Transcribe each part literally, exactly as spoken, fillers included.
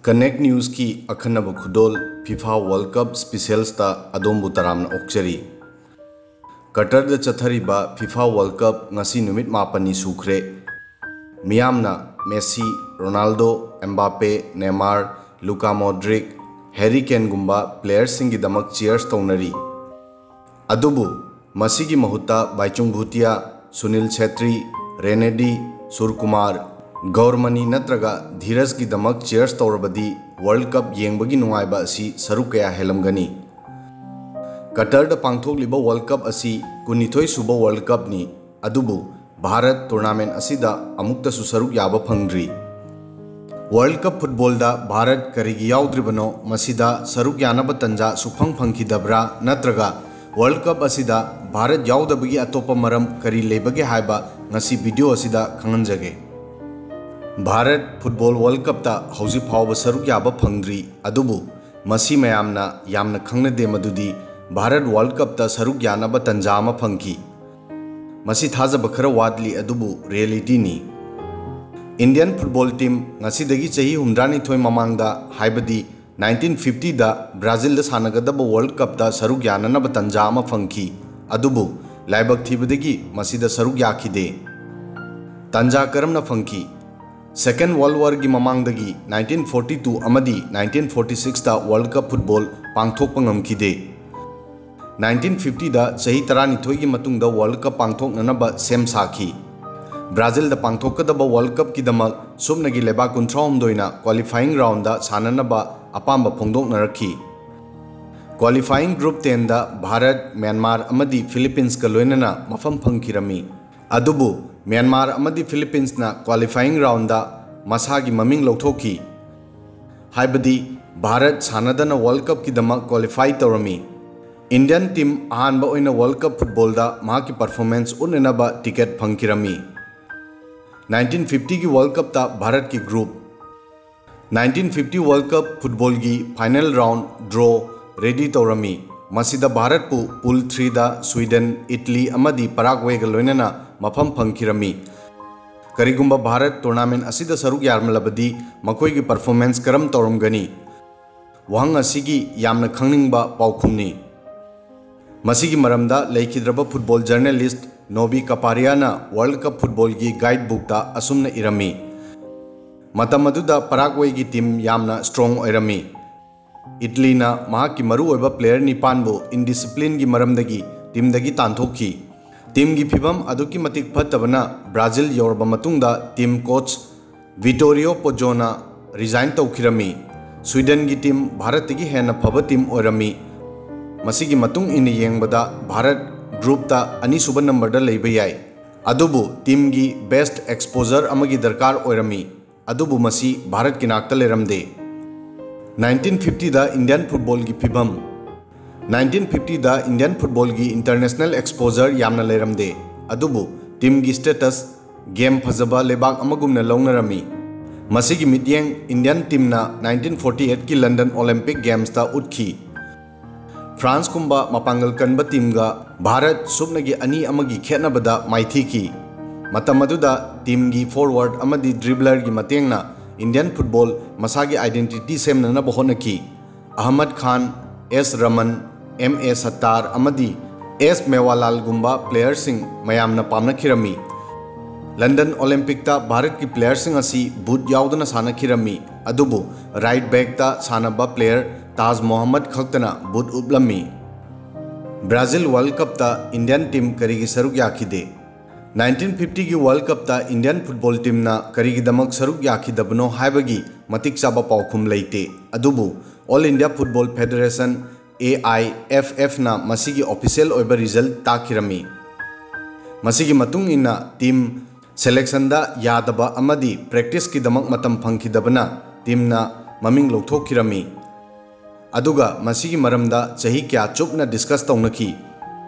Connect Newsꯀꯤ ꯑꯈꯟꯅꯕ ꯈꯨꯗꯣꯜ FIFA World Cup Specialsꯇ ꯑꯗꯣꯝꯕꯨ ꯇꯔꯥꯝꯅ ꯑꯣꯛꯆꯔꯤ꯫ ꯀꯇꯔꯗ ꯆꯠꯊꯔꯤꯕ FIFA World Cup ꯉꯁꯤ ꯅꯨꯃꯤꯠ ꯃꯥꯄꯟꯅꯤ ꯁꯨꯈ꯭ꯔꯦ꯫ ꯃꯤꯌꯥꯝꯅ Messi, Ronaldo, Mbappe, Neymar, Luka Modric, Harry ꯀꯦꯟꯒꯨꯝꯕ playerꯁꯤꯡꯒꯤꯗꯃꯛ cheers ꯇꯧꯅꯔꯤ꯫ ꯑꯗꯨꯕꯨ ꯃꯁꯤꯒꯤ ꯃꯍꯨꯠꯇ ꯕꯥꯏꯆꯨꯡ ꯚꯨꯇꯤꯌꯥ, ꯁꯨꯅꯤꯜ ꯁꯦꯇ꯭ꯔꯤ, ꯔꯦꯅꯦꯗꯤ, ꯁꯨꯔꯀꯨꯃꯥꯔ, ꯒꯧꯔꯃꯅꯤ ꯅꯠꯇ꯭ꯔꯒ ꯙꯤꯔꯖꯒꯤꯗꯃꯛ cheers ꯇꯧꯔꯕꯗꯤ World Cup ꯌꯦꯡꯕꯒꯤ ꯅꯨꯡꯉꯥꯏꯕ ꯑꯁꯤ ꯁꯔꯨꯛ ꯀꯌꯥ ꯍꯦꯜꯂꯝꯒꯅꯤ꯫ ꯀꯇꯔꯗ ꯄꯥꯡꯊꯣꯛꯂꯤꯕ World Cup ꯑꯁꯤ ꯀꯨꯟꯅꯤꯊꯣꯏ ꯁꯨꯕ World Cupꯅꯤ, ꯑꯗꯨꯕꯨ ꯚꯥꯔꯠ tournament ꯑꯁꯤꯗ ꯑꯃꯨꯛꯇꯁꯨ ꯁꯔꯨꯛ ꯌꯥꯕ ꯐꯪꯗ꯭ꯔꯤ꯫ World Cup footballꯗ ꯚꯥꯔꯠ ꯀꯔꯤꯒꯤ ꯌꯥꯎꯗ꯭ꯔꯤꯕꯅꯣ, ꯃꯁꯤꯗ ꯁꯔꯨꯛ ꯌꯥꯅꯕ ꯇꯟꯖꯥ ꯁꯨꯛꯐꯪ ꯐꯪꯈꯤꯗꯕ꯭ꯔꯥ, ꯅꯠꯇ꯭ꯔꯒ World Cup ꯑꯁꯤꯗ ꯚꯥꯔꯠ ꯌꯥꯎꯗꯕꯒꯤ ꯑꯇꯣꯞꯄ ꯃꯔꯝ ꯀꯔꯤ ꯂꯩꯕꯒꯦ ꯍꯥꯏꯕ ꯉꯁꯤ video ꯑꯁꯤꯗ ꯈꯪꯍꯟꯖꯒꯦ꯫ ꯚꯥꯔꯠ football World Cupꯇ ꯍꯧꯖꯤꯛ ꯐꯥꯎꯕ ꯁꯔꯨꯛ ꯌꯥꯕ ꯐꯪꯗ꯭ꯔꯤ, ꯑꯗꯨꯕꯨ ꯃꯁꯤ ꯃꯌꯥꯝꯅ ꯌꯥꯝꯅ ꯈꯪꯅꯗꯦ, ꯃꯗꯨꯗꯤ ꯚꯥꯔꯠ World Cupꯇ ꯁꯔꯨꯛ ꯌꯥꯅꯕ ꯇꯟꯖꯥ ꯑꯃ ꯐꯪꯈꯤ꯫ ꯃꯁꯤ ꯊꯥꯖꯕ ꯈꯔ ꯋꯥꯠꯂꯤ, ꯑꯗꯨꯕꯨ realityꯅꯤ꯫ Indian football team ꯉꯁꯤꯗꯒꯤ ꯆꯍꯤ ꯍꯨꯝꯗ꯭ꯔꯥꯅꯤꯊꯣꯏ ꯃꯃꯥꯡꯗ, ꯍꯥꯏꯕꯗꯤ nineteen fiftyꯗ Brazilꯗ ꯁꯥꯟꯅꯒꯗꯕ World Cupꯇ ꯁꯔꯨꯛ ꯌꯥꯅꯅꯕ ꯇꯟꯖꯥ ꯑꯃ ꯐꯪꯈꯤ, ꯑꯗꯨꯕꯨ ꯂꯥꯏꯕꯛ ꯊꯤꯕꯗꯒꯤ ꯃꯁꯤꯗ ꯁꯔꯨꯛ ꯌꯥꯈꯤꯗꯦ꯫ ꯇꯟꯖꯥ ꯀꯔꯝꯅ ꯐꯪꯈꯤ? Second World Warꯒꯤ ꯃꯃꯥꯡꯗꯒꯤ nineteen forty two ꯑꯃꯗꯤ nineteen forty sixꯇ World Cup football ꯄꯥꯡꯊꯣꯛꯄ ꯉꯝꯈꯤꯗꯦ꯫ Nineteen fiftyꯗ ꯆꯍꯤ ꯇꯔꯥꯅꯤꯊꯣꯏꯒꯤ ꯃꯇꯨꯡꯗ World Cup ꯄꯥꯡꯊꯣꯛꯅꯅꯕ ꯁꯦꯝ ꯁꯥꯈꯤ꯫ Brazilꯗ ꯄꯥꯡꯊꯣꯛꯀꯗꯕ World Cupꯀꯤꯗꯃꯛ ꯁꯨꯞꯅꯒꯤ ꯂꯩꯕꯥꯛ ꯀꯨꯟꯊ꯭ꯔꯥꯍꯨꯝꯗꯣꯏꯅ qualifying roundꯗ ꯁꯥꯟꯅꯅꯕ ꯑꯄꯥꯝꯕ ꯐꯣꯡꯗꯣꯛꯅꯔꯛꯈꯤ꯫ Qualifying group tenꯗ ꯚꯥꯔꯠ, ꯃ꯭ꯌꯥꯟꯃꯥꯔ ꯑꯃꯗꯤ ꯐꯤꯂꯤꯄꯤꯟꯁꯀ ꯂꯣꯏꯅꯅ ꯃꯐꯝ ꯐꯪꯈꯤꯔꯝꯃꯤ꯫ ꯑꯗꯨꯕꯨ ꯃ꯭ꯌꯥꯟꯃꯥꯔ ꯑꯃꯗꯤ ꯐꯤꯂꯤꯄꯤꯟꯁꯅ qualifying roundꯗ ꯃꯁꯥꯒꯤ ꯃꯃꯤꯡ ꯂꯧꯊꯣꯛꯈꯤ꯫ ꯍꯥꯏꯕꯗꯤ ꯚꯥꯔꯠ ꯁꯥꯟꯅꯗꯅ World Cupꯀꯤꯗꯃꯛ qualify ꯇꯧꯔꯝꯃꯤ꯫ Indian team ꯑꯍꯥꯟꯕ ꯑꯣꯏꯅ World Cup footballꯗ ꯃꯍꯥꯛꯀꯤ performance ꯎꯠꯅꯅꯕ ticket ꯐꯪꯈꯤꯔꯝꯃꯤ꯫ Nineteen fiftyꯒꯤ World Cupꯇ ꯚꯥꯔꯠꯀꯤ group꯫ Nineteen fifty World Cup footballꯒꯤ final round draw ready ꯇꯧꯔꯝꯃꯤ꯫ ꯃꯁꯤꯗ ꯚꯥꯔꯠꯄꯨ pool threeꯗ Sweden, Italy ꯑꯃꯗꯤ Paraguayꯒ ꯂꯣꯏꯅꯅ ꯃꯐꯝ ꯐꯪꯈꯤꯔꯝꯃꯤ꯫ ꯀꯔꯤꯒꯨꯝꯕ ꯚꯥꯔꯠ tournament ꯑꯁꯤꯗ ꯁꯔꯨꯛ ꯌꯥꯔꯝꯂꯕꯗꯤ ꯃꯈꯣꯏꯒꯤ performance ꯀꯔꯝ ꯇꯧꯔꯝꯒꯅꯤ? ꯋꯥꯍꯪ ꯑꯁꯤꯒꯤ ꯌꯥꯝꯅ ꯈꯪꯅꯤꯡꯕ ꯄꯥꯎꯈꯨꯝꯅꯤ꯫ ꯃꯁꯤꯒꯤ ꯃꯔꯝꯗ ꯂꯩꯈꯤꯗ꯭ꯔꯕ football journalist Novi Kaparia ꯅ World Cup football ꯒꯤ guide book ꯇ ꯑꯁꯨꯝꯅ ꯏꯔꯝꯃꯤ, "ꯃꯇꯝ ꯑꯗꯨꯗ Paraguay ꯒꯤ team ꯌꯥꯝꯅ strong ꯑꯣꯏꯔꯝꯃꯤ꯫ Italy ꯅ ꯃꯍꯥꯛꯀꯤ ꯃꯔꯨꯑꯣꯏꯕ player ꯅꯤꯄꯥꯟꯕꯨ indiscipline ꯒꯤ ꯃꯔꯝꯗꯒꯤ team ꯗꯒꯤ ꯇꯥꯟꯊꯣꯛꯈꯤ꯫ Team ꯒꯤ ꯐꯤꯚꯝ ꯑꯗꯨꯛꯀꯤ ꯃꯇꯤꯛ ꯐꯠꯇꯕꯅ Brazil ꯌꯧꯔꯕ ꯃꯇꯨꯡꯗ team coach Vittorio Pozzo ꯅ resign ꯇꯧꯈꯤꯔꯝꯃꯤ꯫ Sweden ꯒꯤ team ꯚꯥꯔꯠꯇꯒꯤ ꯍꯦꯟꯅ ꯐꯕ team ꯑꯣꯏꯔꯝꯃꯤ꯫ ꯃꯁꯤꯒꯤ ꯃꯇꯨꯡ ꯏꯟꯅ ꯌꯦꯡꯕꯗ ꯚꯥꯔꯠ group ꯇ ꯑꯅꯤꯁꯨꯕ number ꯗ ꯂꯩꯕ ꯌꯥꯏ꯫ ꯑꯗꯨꯕꯨ team ꯒꯤ best exposure ꯑꯃꯒꯤ ꯗꯔꯀꯥꯔ ꯑꯣꯏꯔꯝꯃꯤ꯫ ꯑꯗꯨꯕꯨ ꯃꯁꯤ ꯚꯥꯔꯠꯀꯤ ꯅꯥꯛꯇ ꯂꯩꯔꯝꯗꯦ꯫" Nineteen fifty ꯗ Indian football ꯒꯤ ꯐꯤꯚꯝ꯫ Nineteen fifty ꯗ Indian football ꯒꯤ international exposure ꯌꯥꯝꯅ ꯂꯩꯔꯝꯗꯦ, ꯑꯗꯨꯕꯨ team ꯒꯤ status, game ꯐꯖꯕ ꯂꯩꯕꯥꯛ ꯑꯃꯒꯨꯝꯅ ꯂꯧꯅꯔꯝꯃꯤ꯫ ꯃꯁꯤꯒꯤ ꯃꯤꯠꯌꯦꯡ Indian team ꯅ nineteen forty eight ꯀꯤ London Olympic Games ꯇ ꯎꯠꯈꯤ꯫ France ꯀꯨꯝꯕ ꯃꯄꯥꯡꯒꯜ ꯀꯟꯕ team ꯒ ꯚꯥꯔꯠ ꯁꯨꯞꯅꯒꯤ ꯑꯅꯤ ꯑꯃꯒꯤ ꯈꯦꯠꯅꯕꯗ ꯃꯥꯏꯊꯤꯈꯤ꯫ ꯃꯇꯝ ꯑꯗꯨꯗ team ꯒꯤ forward ꯑꯃꯗꯤ dribbler ꯒꯤ ꯃꯇꯦꯡꯅ Indian football ꯃꯁꯥꯒꯤ identity ꯁꯦꯝꯅꯅꯕ ꯍꯣꯠꯅꯈꯤ꯫ ꯑꯍꯃꯗ ꯈꯥꯟ, ꯑꯦꯁ ꯔꯃꯟ, ꯑꯦꯝ ꯑꯦ ꯁꯠꯇꯥꯔ ꯑꯃꯗꯤ ꯑꯦꯁ ꯃꯦꯋꯥꯂꯥꯜꯒꯨꯝꯕ player ꯁꯤꯡ ꯃꯌꯥꯝꯅ ꯄꯥꯝꯅꯈꯤꯔꯝꯃꯤ꯫ London Olympic ꯇ ꯚꯥꯔꯠꯀꯤ player ꯁꯤꯡ ꯑꯁꯤ boot ꯌꯥꯎꯗꯅ ꯁꯥꯟꯅꯈꯤꯔꯝꯃꯤ, ꯑꯗꯨꯕꯨ right back ꯇ ꯁꯥꯟꯅꯕ player ꯇꯥꯖ ꯃꯣꯍꯝꯃꯗ ꯈꯛꯇꯅ boot ꯎꯞꯂꯝꯃꯤ꯫ Brazil World Cup ꯇ Indian team ꯀꯔꯤꯒꯤ ꯁꯔꯨꯛ ꯌꯥꯈꯤꯗꯦ? Nineteen fifty ꯒꯤ World Cup ꯇ Indian football team ꯅ ꯀꯔꯤꯒꯤꯗꯃꯛ ꯁꯔꯨꯛ ꯌꯥꯈꯤꯗꯕꯅꯣ ꯍꯥꯏꯕꯒꯤ ꯃꯇꯤꯛ ꯆꯥꯕ ꯄꯥꯎꯈꯨꯝ ꯂꯩꯇꯦ, ꯑꯗꯨꯕꯨ All India Football Federation, A I F F ꯅ ꯃꯁꯤꯒꯤ official ꯑꯣꯏꯕ result ꯇꯥꯛꯈꯤꯔꯝꯃꯤ꯫ ꯃꯁꯤꯒꯤ ꯃꯇꯨꯡ ꯏꯟꯅ team selection ꯗ ꯌꯥꯗꯕ ꯑꯃꯗꯤ practice ꯀꯤꯗꯃꯛ ꯃꯇꯝ ꯐꯪꯈꯤꯗꯕꯅ team ꯅ ꯃꯃꯤꯡ ꯂꯧꯊꯣꯛꯈꯤꯔꯝꯃꯤ꯫ ꯑꯗꯨꯒ ꯃꯁꯤꯒꯤ ꯃꯔꯝꯗ ꯆꯍꯤ ꯀꯌꯥ ꯆꯨꯞꯅ discuss ꯇꯧꯅꯈꯤ꯫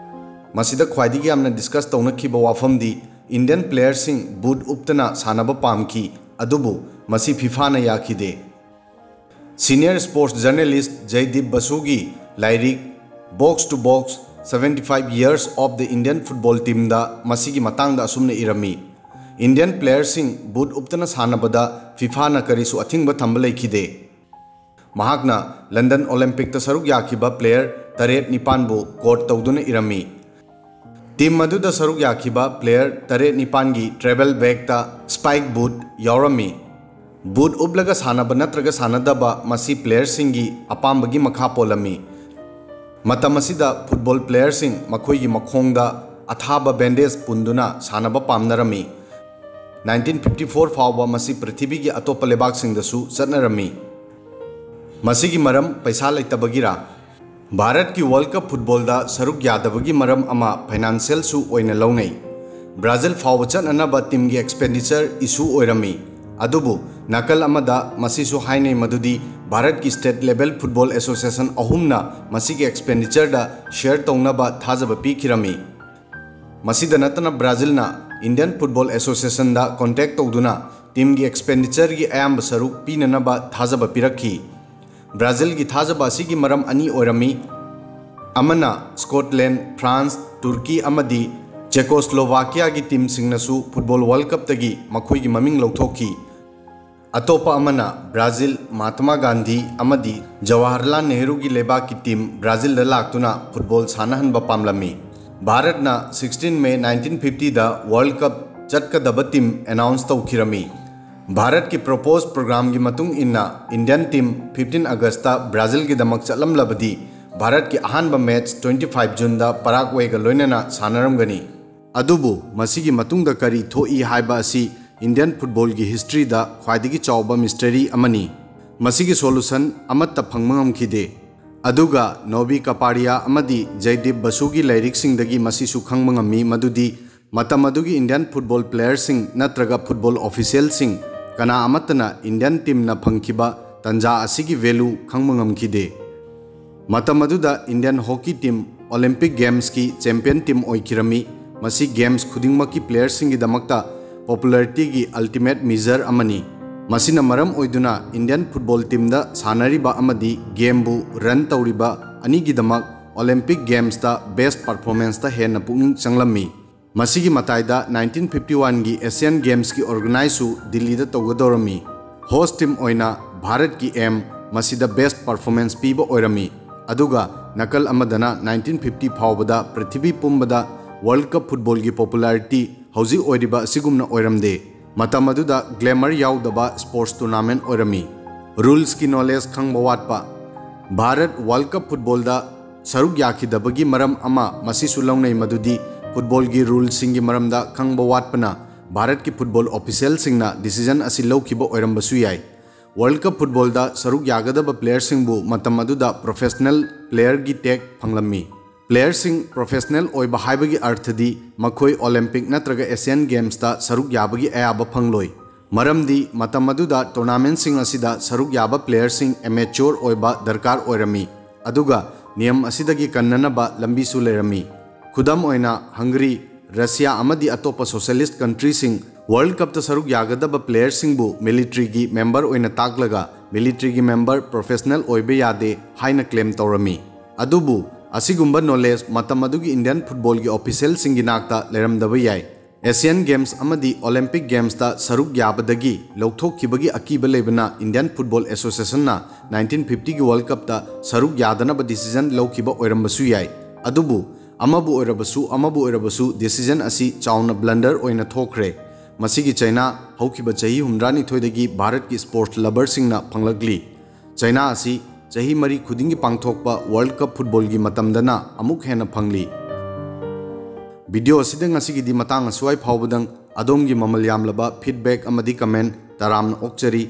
ꯃꯁꯤꯗ ꯈ꯭ꯋꯥꯏꯗꯒꯤ ꯌꯥꯝꯅ discuss ꯇꯧꯅꯈꯤꯕ ꯋꯥꯐꯝꯗꯤ Indian player ꯁꯤꯡ boot ꯎꯞꯇꯅ ꯁꯥꯟꯅꯕ ꯄꯥꯝꯈꯤ, ꯑꯗꯨꯕꯨ ꯃꯁꯤ FIFA ꯅ ꯌꯥꯈꯤꯗꯦ꯫ Senior sports journalist Jaydeep Basu ꯒꯤ ꯂꯥꯏꯔꯤꯛ Box to Box, Seventy Five Years of the Indian Football Team ꯗ ꯃꯁꯤꯒꯤ ꯃꯇꯥꯡꯗ ꯑꯁꯨꯝꯅ ꯏꯔꯝꯃꯤ, ꯏꯟꯗꯤꯌꯟ ꯄ꯭ꯂꯦꯌꯔꯁꯤꯡ ꯕꯨꯠ ꯎꯞꯇꯅ ꯁꯥꯟꯅꯕꯗ ꯐꯤꯐꯥꯅ ꯀꯔꯤꯁꯨ ꯑꯊꯤꯡꯕ ꯊꯝꯕ ꯂꯩꯈꯤꯗꯦ꯫ ꯃꯍꯥꯛꯅ ꯂꯟꯗꯟ ꯑꯣꯂꯤꯝꯄꯤꯛꯇ ꯁꯔꯨꯛ ꯌꯥꯈꯤꯕ ꯄ꯭ꯂꯦꯌꯔ ꯇꯔꯦꯠ ꯅꯤꯄꯥꯟꯕꯨ ꯀꯣꯔꯠ ꯇꯧꯗꯨꯅ ꯏꯔꯝꯃꯤ꯫ ꯇꯤꯝ ꯑꯗꯨꯗ ꯁꯔꯨꯛ ꯌꯥꯈꯤꯕ ꯄ꯭ꯂꯦꯌꯔ ꯇꯔꯦꯠ ꯅꯤꯄꯥꯟꯒꯤ ꯇ꯭ꯔꯦꯚꯦꯜ ꯕꯦꯒꯇ ꯁ꯭ꯄꯥꯏꯛ ꯕꯨꯠ ꯌꯥꯎꯔꯝꯃꯤ꯫ ꯕꯨꯠ ꯎꯞꯂꯒ ꯁꯥꯟꯅꯕ ꯅꯠꯇ꯭ꯔꯒ ꯁꯥꯟꯅꯗꯕ ꯃꯁꯤ ꯄ꯭ꯂꯦꯌꯔꯁꯤꯡꯒꯤ ꯑꯄꯥꯝꯕꯒꯤ ꯃꯈꯥ ꯄꯣꯜꯂꯝꯃꯤ꯫ ꯃꯇꯝ ꯑꯁꯤꯗ ꯐꯨꯠꯕꯣꯜ ꯄ꯭ꯂꯦꯌꯔꯁꯤꯡ ꯃꯈꯣꯏꯒꯤ ꯃꯈꯣꯡꯗ ꯑꯊꯥꯕ ꯕꯦꯟꯗꯦꯖ ꯄꯨꯟꯗꯨꯅ ꯁꯥꯟꯅꯕ ꯄꯥꯝꯅꯔꯝꯃꯤ꯫ ꯅꯥꯏꯟꯇꯤꯟ ꯐꯤꯐꯇꯤ ꯐꯣꯔ ꯐꯥꯎꯕ ꯃꯁꯤ ꯄ꯭ꯔꯤꯊꯤꯕꯤꯒꯤ ꯑꯇꯣꯞꯄ ꯂꯩꯕꯥꯛꯁꯤꯡꯗꯁꯨ ꯆꯠꯅꯔꯝꯃꯤ꯫ ꯃꯁꯤꯒꯤ ꯃꯔꯝ ꯄꯩꯁꯥ ꯂꯩꯇꯕꯒꯤꯔꯥ? ꯚꯥꯔꯠꯀꯤ ꯋꯥꯔꯜꯗ ꯀꯞ ꯐꯨꯠꯕꯣꯜꯗ ꯁꯔꯨꯛ ꯌꯥꯗꯕꯒꯤ ꯃꯔꯝ ꯑꯃ ꯐꯥꯏꯅꯥꯟꯁꯤꯌꯦꯜꯁꯨ ꯑꯣꯏꯅ ꯂꯧꯅꯩ꯫ ꯕ꯭ꯔꯥꯖꯤꯜ ꯐꯥꯎꯕ ꯆꯠꯅꯅꯕ ꯇꯤꯝꯒꯤ ꯑꯦꯛꯁꯄꯦꯟꯗꯤꯆꯔ ꯏꯁꯨ ꯑꯣꯏꯔꯝꯃꯤ꯫ ꯑꯗꯨꯕꯨ ꯅꯥꯀꯜ ꯑꯃꯗ ꯃꯁꯤꯁꯨ ꯍꯥꯏꯅꯩ ꯃꯗꯨꯗꯤ ꯚꯥꯔꯠꯀꯤ ꯁ꯭ꯇꯦꯠ ꯂꯦꯚꯦꯜ ꯐꯨꯠꯕꯣꯜ ꯑꯦꯁꯣꯁꯤꯌꯦꯁꯟ ꯑꯍꯨꯝꯅ ꯃꯁꯤꯒꯤ ꯑꯦꯛꯁꯄꯦꯟꯗꯤꯆꯔꯗ ꯁꯦꯌꯔ ꯇꯧꯅꯕ ꯊꯥꯖꯕ ꯄꯤꯈꯤꯔꯝꯃꯤ꯫ ꯃꯁꯤꯗ ꯅꯠꯇꯅ ꯕ꯭ꯔꯥꯖꯤꯜꯅ ꯏꯟꯗꯤꯌꯟ ꯐꯨꯠꯕꯣꯜ ꯑꯦꯁꯣꯁꯤꯌꯦꯁꯟꯗ ꯀꯣꯟꯇꯦꯛ ꯇꯧꯗꯨꯅ ꯇꯤꯝꯒꯤ ꯑꯦꯛꯁꯄꯦꯟꯗꯤꯆꯔꯒꯤ ꯑꯌꯥꯝꯕ ꯁꯔꯨꯛ ꯄꯤꯅꯅꯕ ꯊꯥꯖꯕ ꯄꯤꯔꯛꯈꯤ꯫ ꯕ꯭ꯔꯥꯖꯤꯜꯒꯤ ꯊꯥꯖꯕ ꯑꯁꯤꯒꯤ ꯃꯔꯝ ꯑꯅꯤ ꯑꯣꯏꯔꯝꯃꯤ꯫ ꯑꯃꯅ ꯁ꯭ꯀꯣꯠꯂꯦꯟ, ꯐ꯭ꯔꯥꯟꯁ, ꯇꯨꯔꯀꯤ ꯑꯃꯗꯤ ꯆꯦꯀꯣꯁ꯭ꯂꯣꯚꯥꯀꯤꯌꯥꯒꯤ ꯇꯤꯝꯁꯤꯡꯅꯁꯨ ꯐꯨꯠꯕꯣꯜ ꯋꯥꯔꯜꯗ ꯀꯞꯇꯒꯤ ꯃꯈꯣꯏꯒꯤ ꯃꯃꯤꯡ ꯂꯧꯊꯣꯛꯈꯤ꯫ ꯑꯇꯣꯞꯄ ꯑꯃꯅ ꯕ꯭ꯔꯥꯖꯤꯜ, ꯃꯍꯥꯇꯃꯥ ꯒꯥꯟꯙꯤ ꯑꯃꯗꯤ ꯖꯋꯥꯍꯔꯂꯥꯜ ꯅꯦꯍꯔꯨꯒꯤ ꯂꯩꯕꯥꯛꯀꯤ ꯇꯤꯝ ꯕ꯭ꯔꯥꯖꯤꯜꯗ ꯂꯥꯛꯇꯨꯅ ꯐꯨꯠꯕꯣꯜ ꯁꯥꯟꯅꯍꯟꯕ ꯄꯥꯝꯂꯝꯃꯤ꯫ ꯚꯥꯔꯠꯅ ꯁꯤꯛꯁꯇꯤꯟ ꯃꯦ ꯅꯥꯏꯟꯇꯤꯟ ꯐꯤꯐꯇꯤꯗ ꯋꯥꯔꯜꯗ ꯀꯞ ꯆꯠꯀꯗꯕ ꯇꯤꯝ ꯑꯦꯅꯥꯎꯟꯁ ꯇꯧꯈꯤꯔꯝꯃꯤ꯫ ꯚꯥꯔꯠꯀꯤ ꯄ꯭ꯔꯣꯄꯣꯁ ꯄ꯭ꯔꯣꯒ꯭ꯔꯥꯝꯒꯤ ꯃꯇꯨꯡ ꯏꯟꯅ ꯏꯟꯗꯤꯌꯟ ꯇꯤꯝ ꯐꯤꯐꯇꯤꯟ ꯑꯒꯁꯇ ꯕ꯭ꯔꯥꯖꯤꯜꯒꯤꯗꯃꯛ ꯆꯠꯂꯝꯂꯕꯗꯤ ꯚꯥꯔꯠꯀꯤ ꯑꯍꯥꯟꯕ ꯃꯦꯆ ꯇ꯭ꯋꯦꯟꯇꯤ ꯐꯥꯏꯚ ꯖꯨꯟꯗ ꯄꯔꯥꯒ꯭ꯋꯦꯒ ꯂꯣꯏꯅꯅ ꯁꯥꯟꯅꯔꯝꯒꯅꯤ꯫ ꯑꯗꯨꯕꯨ ꯃꯁꯤꯒꯤ ꯃꯇꯨꯡꯗ ꯀꯔꯤ ꯊꯣꯛꯏ ꯍꯥꯏꯕ ꯑꯁꯤ ꯏꯟꯗꯤꯌꯟ ꯐꯨꯠꯕꯣꯜꯒꯤ ꯍꯤꯁꯇ꯭ꯔꯤꯗ ꯈ꯭ꯋꯥꯏꯗꯒꯤ ꯆꯥꯎꯕ ꯃꯤꯁꯇꯔꯤ ꯑꯃꯅꯤ꯫ ꯃꯁꯤꯒꯤ ꯁꯣꯂꯨꯁꯟ ꯑꯃꯠꯇ ꯐꯪꯕ ꯉꯝꯈꯤꯗꯦ꯫ ꯑꯗꯨꯒ ꯅꯣꯕꯤ ꯀꯄꯥꯔꯤꯌꯥ ꯑꯃꯗꯤ ꯖꯩꯗꯤꯞ ꯕꯁꯨꯒꯤ ꯂꯥꯏꯔꯤꯛꯁꯤꯡꯗꯒꯤ ꯃꯁꯤꯁꯨ ꯈꯪꯕ ꯉꯝꯃꯤ ꯃꯗꯨꯗꯤ ꯃꯇꯝ ꯑꯗꯨꯒꯤ ꯏꯟꯗꯤꯌꯟ ꯐꯨꯠꯕꯣꯜ ꯄ꯭ꯂꯦꯌꯔꯁꯤꯡ ꯅꯠꯇ꯭ꯔꯒ ꯐꯨꯠꯕꯣꯜ ꯑꯣꯐꯤꯁꯤꯌꯦꯜꯁꯤꯡ ꯀꯅꯥ ꯑꯃꯠꯇꯅ ꯏꯟꯗꯤꯌꯟ ꯇꯤꯝꯅ ꯐꯪꯈꯤꯕ ꯇꯟꯖꯥ ꯑꯁꯤꯒꯤ ꯚꯦꯂꯨ ꯈꯪꯕ ꯉꯝꯈꯤꯗꯦ꯫ ꯃꯇꯝ ꯑꯗꯨꯗ ꯏꯟꯗꯤꯌꯟ ꯍꯣꯀꯤ ꯇꯤꯝ ꯑꯣꯂꯤꯝꯄꯤꯛ ꯒꯦꯝꯁꯀꯤ ꯆꯦꯝꯄꯤꯌꯟ ꯇꯤꯝ ꯑꯣꯏꯈꯤꯔꯝꯃꯤ꯫ ꯃꯁꯤ ꯒꯦꯝꯁ ꯈꯨꯗꯤꯡꯃꯛꯀꯤ ꯄ꯭ꯂꯦꯌꯔꯁꯤꯡꯒꯤꯗꯃꯛꯇ ꯄꯣꯄꯨꯂꯔꯤꯇꯤꯒꯤ ꯑꯜꯇꯤꯃꯦꯠ ꯃꯤꯖꯔ ꯑꯃꯅꯤ꯫ ꯃꯁꯤꯅ ꯃꯔꯝ ꯑꯣꯏꯗꯨꯅ ꯏꯟꯗꯤꯌꯟ ꯐꯨꯠꯕꯣꯜ ꯇꯤꯝꯗ ꯁꯥꯟꯅꯔꯤꯕ ꯑꯃꯗꯤ ꯒꯦꯝꯕꯨ ꯔꯟ ꯇꯧꯔꯤꯕ ꯑꯅꯤꯒꯤꯗꯃꯛ ꯑꯣꯂꯤꯝꯄꯤꯛ ꯒꯦꯝꯁꯇ ꯕꯦꯁ ꯄꯔꯐꯣꯔꯃꯦꯟꯁꯇ ꯍꯦꯟꯅ ꯄꯨꯛꯅꯤꯡ ꯆꯪꯂꯝꯃꯤ꯫ ꯃꯁꯤꯒꯤ ꯃꯇꯥꯏꯗ nineteen fifty one ꯒꯤ Asian Games ꯀꯤ organize ꯁꯨ ꯗꯤꯜꯂꯤꯗ ꯇꯧꯒꯗꯧꯔꯝꯃꯤ꯫ Host team ꯑꯣꯏꯅ ꯚꯥꯔꯠꯀꯤ ꯑꯦꯝ ꯃꯁꯤꯗ best performance ꯄꯤꯕ ꯑꯣꯏꯔꯝꯃꯤ꯫ ꯑꯗꯨꯒ ꯅꯥꯀꯜ ꯑꯃꯗꯅ nineteen fifty ꯐꯥꯎꯕꯗ ꯄ꯭ꯔꯤꯊꯤꯕꯤ ꯄꯨꯝꯕꯗ World Cup football ꯒꯤ popularity ꯍꯧꯖꯤꯛ ꯑꯣꯏꯔꯤꯕ ꯑꯁꯤꯒꯨꯝꯅ ꯑꯣꯏꯔꯝꯗꯦ꯫ ꯃꯇꯝ ꯑꯗꯨꯗ glamour ꯌꯥꯎꯗꯕ sports tournament ꯑꯣꯏꯔꯝꯃꯤ꯫ Rules ꯀꯤ knowledge ꯈꯪꯕ ꯋꯥꯠꯄ꯫ ꯚꯥꯔꯠ World Cup football ꯗ ꯁꯔꯨꯛ ꯌꯥꯈꯤꯗꯕꯒꯤ ꯃꯔꯝ ꯑꯃ ꯃꯁꯤꯁꯨ ꯂꯧꯅꯩ, ꯃꯗꯨꯗꯤ football ꯒꯤ rule ꯁꯤꯡꯒꯤ ꯃꯔꯝꯗ ꯈꯪꯕ ꯋꯥꯠꯄꯅ ꯚꯥꯔꯠꯀꯤ football official ꯁꯤꯡꯅ decision ꯑꯁꯤ ꯂꯧꯈꯤꯕ ꯑꯣꯏꯔꯝꯕꯁꯨ ꯌꯥꯏ꯫ World Cup football ꯗ ꯁꯔꯨꯛ ꯌꯥꯒꯗꯕ player ꯁꯤꯡꯕꯨ ꯃꯇꯝ ꯑꯗꯨꯗ professional player ꯒꯤ tag ꯐꯪꯂꯝꯃꯤ꯫ Player ꯁꯤꯡ professional ꯑꯣꯏꯕ ꯍꯥꯏꯕꯒꯤ ꯑꯔꯊꯗꯤ ꯃꯈꯣꯏ Olympic ꯅꯠꯇ꯭ꯔꯒ Asian Games ꯇ ꯁꯔꯨꯛ ꯌꯥꯕꯒꯤ ꯑꯌꯥꯕ ꯐꯪꯂꯣꯏ꯫ ꯃꯔꯝꯗꯤ ꯃꯇꯝ ꯑꯗꯨꯗ tournament ꯁꯤꯡ ꯑꯁꯤꯗ ꯁꯔꯨꯛ ꯌꯥꯕ player ꯁꯤꯡ amateur ꯑꯣꯏꯕ ꯗꯔꯀꯥꯔ ꯑꯣꯏꯔꯝꯃꯤ, ꯑꯗꯨꯒ ꯅꯤꯌꯝ ꯑꯁꯤꯗꯒꯤ ꯀꯟꯅꯅꯕ ꯂꯝꯕꯤꯁꯨ ꯂꯩꯔꯝꯃꯤ꯫ ꯈꯨꯗꯝ ꯑꯣꯏꯅ, Hungary, Russia ꯑꯃꯗꯤ ꯑꯇꯣꯞꯄ socialist country ꯁꯤꯡ World Cup ꯇ ꯁꯔꯨꯛ ꯌꯥꯒꯗꯕ player ꯁꯤꯡꯕꯨ military ꯒꯤ member ꯑꯣꯏꯅ ꯇꯥꯛꯂꯒ military ꯒꯤ member professional ꯑꯣꯏꯕ ꯌꯥꯗꯦ ꯍꯥꯏꯅ claim ꯇꯧꯔꯝꯃꯤ꯫ ꯑꯗꯨꯕꯨ ꯑꯁꯤꯒꯨꯝꯕ knowledge ꯃꯇꯝ ꯑꯗꯨꯒꯤ Indian football ꯒꯤ official ꯁꯤꯡꯒꯤ ꯅꯥꯛꯇ ꯂꯩꯔꯝꯗꯕ ꯌꯥꯏ꯫ Asian Games ꯑꯃꯗꯤ Olympic Games ꯇ ꯁꯔꯨꯛ ꯌꯥꯕꯗꯒꯤ ꯂꯧꯊꯣꯛꯈꯤꯕꯒꯤ ꯑꯀꯤꯕ ꯂꯩꯕꯅ Indian Football Association ꯅ nineteen fifty ꯒꯤ World Cup ꯇ ꯁꯔꯨꯛ ꯌꯥꯗꯅꯕ decision ꯂꯧꯈꯤꯕ ꯑꯣꯏꯔꯝꯕꯁꯨ ꯌꯥꯏ꯫ ꯑꯗꯨꯕꯨ ꯑꯃꯕꯨ ꯑꯣꯏꯔꯕꯁꯨ, ꯑꯃꯕꯨ ꯑꯣꯏꯔꯕꯁꯨ, decision ꯑꯁꯤ ꯆꯥꯎꯅ blunder ꯑꯣꯏꯅ ꯊꯣꯛꯈ꯭ꯔꯦ꯫ ꯃꯁꯤꯒꯤ ꯆꯩꯅꯥ ꯍꯧꯈꯤꯕ ꯆꯍꯤ ꯍꯨꯝꯗ꯭ꯔꯥꯅꯤꯊꯣꯏꯗꯒꯤ ꯚꯥꯔꯠꯀꯤ sports lover ꯁꯤꯡꯅ ꯐꯪꯂꯛꯂꯤ꯫ ꯆꯩꯅꯥ ꯑꯁꯤ ꯆꯍꯤ ꯃꯔꯤ ꯈꯨꯗꯤꯡꯒꯤ ꯄꯥꯡꯊꯣꯛꯄ World Cup football ꯒꯤ ꯃꯇꯝꯗꯅ ꯑꯃꯨꯛ ꯍꯦꯟꯅ ꯐꯪꯂꯤ꯫ Video ꯑꯁꯤꯗ ꯉꯁꯤꯒꯤꯗꯤ ꯃꯇꯥꯡ ꯑꯁ꯭ꯋꯥꯏ ꯐꯥꯎꯕꯗꯪ꯫ ꯑꯗꯣꯝꯒꯤ ꯃꯃꯜ ꯌꯥꯝꯂꯕ feedback ꯑꯃꯗꯤ comment ꯇꯔꯥꯝꯅ ꯑꯣꯛꯆꯔꯤ꯫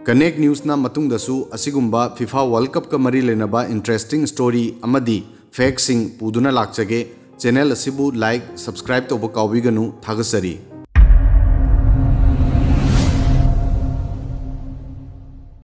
Connect News ꯅ ꯃꯇꯨꯡꯗꯁꯨ ꯑꯁꯤꯒꯨꯝꯕ FIFA World Cup ꯀ ꯃꯔꯤ ꯂꯩꯅꯕ interesting story ꯑꯃꯗꯤ fact ꯁꯤꯡ ꯄꯨꯗꯨꯅ ꯂꯥꯛꯆꯒꯦ꯫ Channel ꯑꯁꯤꯕꯨ like, subscribe ꯇꯧꯕ ꯀꯥꯎꯕꯤꯒꯅꯨ꯫ ꯊꯥꯒꯠꯆꯔꯤ꯫